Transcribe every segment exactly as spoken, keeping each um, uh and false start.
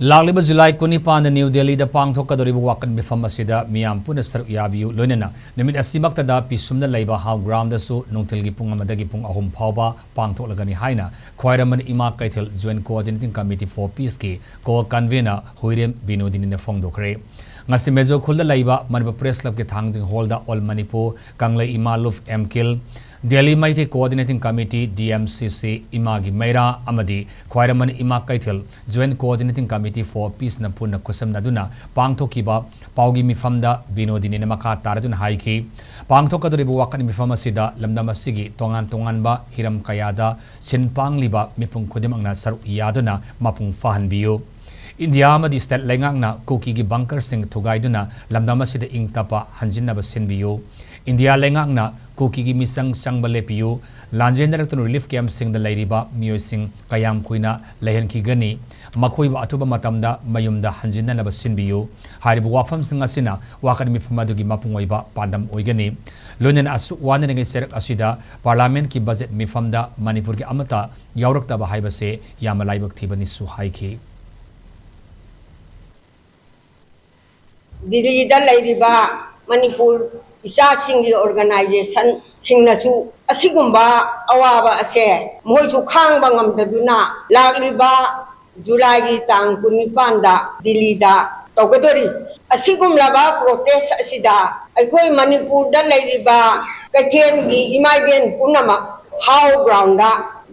ꯂꯥꯛꯂꯤꯕ July ꯀꯨꯟꯅꯤꯄꯥꯟꯗ new ꯗꯦꯜꯂꯤꯗ ꯄꯥꯡꯊꯣꯛꯀꯗꯧꯔꯤꯕ ꯋꯥꯀꯠ ꯃꯤꯐꯝ ꯑꯁꯤꯗ ꯃꯤꯌꯥꯝ ꯄꯨꯟꯅ ꯁꯔꯨꯛ ꯌꯥꯕꯤꯌꯨ꯫ ꯂꯣꯏꯅꯅ ꯅꯨꯃꯤꯠ ꯑꯁꯤꯃꯛꯇꯗ ꯄꯤꯁꯨꯝꯗ ꯂꯩꯕ ꯍꯥꯎ ꯒ꯭ꯔꯥꯎꯟꯗꯁꯨ ꯅꯨꯡꯊꯤꯜꯒꯤ ꯄꯨꯡ ꯑꯃꯗꯒꯤ ꯄꯨꯡ ꯑꯍꯨꯝ ꯐꯥꯎꯕ ꯄꯥꯡꯊꯣꯛꯂꯒꯅꯤ ꯍꯥꯏꯅ ꯈ꯭ꯋꯥꯏꯔꯝꯕꯟ ꯏꯃꯥ ꯀꯩꯊꯦꯜ Joint Coordinating Committee for Peaceꯀꯤ ꯀꯣ ꯀꯟꯚꯦꯅꯔ ꯍꯨꯏꯔꯦꯝ ꯕꯤꯅꯣꯗꯤꯅꯤꯅ ꯐꯣꯡꯗꯣꯛꯈ꯭ꯔꯦ꯫ ꯉꯁꯤ ꯃꯦꯖꯣ ꯈꯨꯜꯗ ꯂꯩꯕ ꯃꯅꯤꯄꯨꯔ ꯄ꯭ꯔꯦꯁ ꯀ꯭ꯂꯕꯀꯤ ꯊꯥꯡꯖꯤꯡ ꯍꯣꯜꯗ ꯑꯣꯜ ꯃꯅꯤꯄꯨꯔ ꯀꯪꯂꯩ ꯏꯃꯥ ꯂꯨꯞ ꯑꯦꯝ ꯀꯤꯜ, Delhi Meitei coordinating committee, D M C C, ꯏꯃꯥꯒꯤ ꯃꯩꯔꯥ ꯑꯃꯗꯤ ꯈ꯭ꯋꯥꯏꯔꯝꯕꯟ ꯏꯃꯥ ꯀꯩꯊꯦꯜ Joint Coordinating Committee for Peaceꯅ ꯄꯨꯟꯅ ꯈꯨꯠꯁꯝꯅꯗꯨꯅ ꯄꯥꯡꯊꯣꯛꯈꯤꯕ ꯄꯥꯎꯒꯤ ꯃꯤꯐꯝꯗ ꯕꯤꯅꯣꯗꯤꯅꯤꯅ ꯃꯈꯥ ꯇꯥꯔꯗꯨꯅ ꯍꯥꯏꯈꯤ, ꯄꯥꯡꯊꯣꯛꯀꯗꯧꯔꯤꯕ ꯋꯥꯀꯠ ꯃꯤꯐꯝ ꯑꯁꯤꯗ ꯂꯝꯗꯝ ꯑꯁꯤꯒꯤ ꯇꯣꯉꯥꯟ ꯇꯣꯉꯥꯟꯕ ꯍꯤꯔꯝ ꯀꯌꯥꯗ ꯁꯤꯟ ꯄꯥꯡꯂꯤꯕ ꯃꯤꯄꯨꯝ ꯈꯨꯗꯤꯡꯃꯛꯅ ꯁꯔꯨꯛ ꯌꯥꯗꯨꯅ ꯃꯄꯨꯡ ꯐꯥꯍꯟꯕꯤꯌꯨ꯫ ꯏꯟꯗꯤꯌꯥ ꯑꯃꯗꯤ ꯁ꯭ꯇꯦꯠ ꯂꯩꯉꯥꯛꯅ ꯀꯨꯀꯤꯒꯤ ꯕꯪꯀꯔꯁꯤꯡ ꯊꯨꯒꯥꯏꯗꯨꯅ ꯂꯝꯗꯝ ꯑꯁꯤꯗ ꯏꯪ ꯇꯞꯄ ꯍꯟꯖꯤꯟꯅꯕ ꯁꯤꯟꯕꯤꯌꯨ꯫ ꯏꯟꯗꯤꯌꯥ ꯂꯩꯉꯥꯛꯅ ꯀꯨꯀꯤꯒꯤ ꯃꯤꯆꯪ ꯆꯪꯕ ꯂꯦꯞꯄꯤꯌꯨ꯫ ꯂꯥꯟꯖꯦꯟꯅꯔꯛꯇꯨꯅ ꯔꯤꯂꯤꯐ ꯀꯦꯝꯞꯁꯤꯡꯗ ꯂꯩꯔꯤꯕ ꯃꯤꯑꯣꯏꯁꯤꯡ ꯀꯌꯥꯝ ꯀꯨꯏꯅ ꯂꯩꯍꯟꯈꯤꯒꯅꯤ? ꯃꯈꯣꯏꯕꯨ ꯑꯊꯨꯕ ꯃꯇꯝꯗ ꯃꯌꯨꯝꯗ ꯍꯟꯖꯤꯟꯅꯅꯕ ꯁꯤꯟꯕꯤꯌꯨ꯫ ꯍꯥꯏꯔꯤꯕ ꯋꯥꯐꯝꯁꯤꯡ ꯑꯁꯤꯅ ꯋꯥꯀꯠ ꯃꯤꯐꯝ ꯑꯗꯨꯒꯤ ꯃꯄꯨꯡ ꯑꯣꯏꯕ ꯄꯥꯟꯗꯝ ꯑꯣꯏꯒꯅꯤ꯫ ꯂꯣꯏꯅꯅ ꯑꯁꯨꯛ ꯋꯥꯅꯔꯤꯉꯩ ꯆꯩꯔꯛ ꯑꯁꯤꯗ ꯄꯥꯔꯂꯤꯌꯥꯃꯦꯟꯠꯀꯤ ꯕꯖꯦꯠ ꯃꯤꯐꯝꯗ ꯃꯅꯤꯄꯨꯔꯒꯤ ꯑꯃꯠꯇ ꯌꯥꯎꯔꯛꯇꯕ ꯍꯥꯏꯕꯁꯦ ꯌꯥꯝꯅ ꯂꯥꯏꯕꯛ ꯊꯤꯕꯅꯤꯁꯨ ꯍꯥꯏꯈꯤ꯫ ꯗꯤꯜꯂꯤꯗ ꯂꯩꯔꯤꯕ ꯃꯅꯤꯄꯨꯔ ꯏꯆꯥꯁꯤꯡꯒꯤ ꯑꯣꯔꯒꯅꯥꯏꯖꯦꯁꯟꯁꯤꯡꯅꯁꯨ ꯑꯁꯤꯒꯨꯝꯕ ꯑꯋꯥꯕ ꯑꯁꯦ ꯃꯈꯣꯏꯁꯨ ꯈꯥꯡꯕ ꯉꯝꯗꯗꯨꯅ ꯂꯥꯛꯂꯤꯕ ꯖꯨꯂꯥꯏꯒꯤ ꯇꯥꯡ ꯀꯨꯟꯅꯤꯄꯥꯟꯗ ꯗꯤꯜꯂꯤꯗ ꯇꯧꯒꯗꯣꯔꯤ꯫ ꯑꯁꯤꯒꯨꯝꯂꯕ ꯄ꯭ꯔꯣꯇꯦꯁ ꯑꯁꯤꯗ ꯑꯩꯈꯣꯏ ꯃꯅꯤꯄꯨꯔꯗ ꯂꯩꯔꯤꯕ ꯀꯩꯊꯦꯜꯒꯤ ꯏꯃꯥ ꯏꯕꯦꯟ ꯄꯨꯝꯅꯃꯛ ꯍꯥꯎ ꯒ꯭ꯔꯥꯎꯟꯗ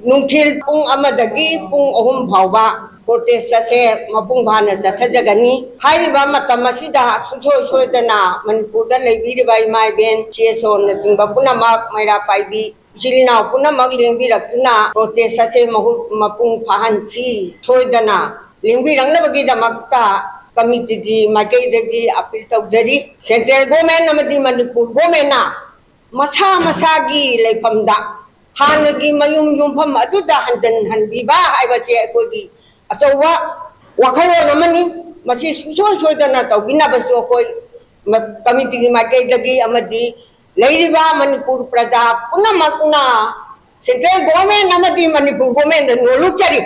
ꯅꯨꯡꯊꯤꯜ ꯄꯨꯡ ꯑꯃꯗꯒꯤ ꯄꯨꯡ ꯑꯍꯨꯝ ꯐꯥꯎꯕ ꯄ꯭ꯔꯣꯇꯦꯁ ꯑꯁꯦ ꯃꯄꯨꯡ ꯐꯥꯅ ꯆꯠꯊꯖꯒꯅꯤ꯫ ꯍꯥꯏꯔꯤꯕ ꯃꯇꯝ ꯑꯁꯤꯗ ꯁꯨꯡꯁꯣꯏ ꯁꯣꯏꯗꯅ ꯃꯅꯤꯄꯨꯔꯗ ꯂꯩꯕꯤꯔꯤꯕ ꯏꯃꯥ ꯏꯕꯦꯟ, ꯁꯤ ꯑꯦꯁ ꯑꯣꯅꯆꯤꯡꯕ ꯄꯨꯝꯅꯃꯛ, ꯃꯩꯔꯥ ꯄꯥꯏꯕꯤ, ꯏꯆꯤꯜ ꯏꯅꯥꯎ ꯄꯨꯝꯅꯃꯛ ꯂꯦꯡꯕꯤꯔꯛꯇꯨꯅ ꯄ꯭ꯔꯣꯇꯦꯁ ꯑꯁꯦ ꯃꯍꯨꯠ ꯃꯄꯨꯡ ꯐꯥꯍꯟꯁꯤ꯫ ꯁꯣꯏꯗꯅ ꯂꯦꯡꯕꯤꯔꯛꯅꯕꯒꯤꯗꯃꯛꯇ ꯀꯃꯤꯇꯤꯒꯤ ꯃꯥꯏꯀꯩꯗꯒꯤ ꯑꯄꯤꯜ ꯇꯧꯖꯔꯤ꯫ ꯁꯦꯟꯇ꯭ꯔꯦꯜ ꯒꯣꯔꯃꯦꯟ ꯑꯃꯗꯤ ꯃꯅꯤꯄꯨꯔ ꯒꯣꯔꯃꯦꯟꯅ ꯃꯁꯥ ꯃꯁꯥꯒꯤ ꯂꯩꯐꯝꯗ ꯍꯥꯟꯅꯒꯤ ꯃꯌꯨꯝ ꯌꯨꯝꯐꯝ ꯑꯗꯨꯗ ꯍꯟꯖꯤꯟꯍꯟꯕꯤꯕ ꯍꯥꯏꯕꯁꯦ ꯑꯩꯈꯣꯏꯒꯤ ꯑꯆꯧꯕ ꯋꯥꯈꯜꯂꯣꯟ ꯑꯃꯅꯤ꯫ ꯃꯁꯤ ꯁꯨꯡꯁꯣꯏ ꯁꯣꯏꯗꯅ ꯇꯧꯕꯤꯅꯕꯁꯨ ꯑꯩꯈꯣꯏ ꯃ-, ꯀꯃꯤꯇꯤꯒꯤ ꯃꯥꯏꯀꯩꯗꯒꯤ ꯑꯃꯗꯤ ꯂꯩꯔꯤꯕ ꯃꯅꯤꯄꯨꯔ ꯄ꯭ꯔꯖꯥ ꯄꯨꯝꯅꯃꯛꯅ ꯁꯦꯟꯇ꯭ꯔꯦꯜ ꯒꯣꯔꯃꯦꯟ ꯑꯃꯗꯤ ꯃꯅꯤꯄꯨꯔ ꯒꯣꯔꯃꯦꯟꯗ ꯅꯣꯜꯂꯨꯛꯆꯔꯤ꯫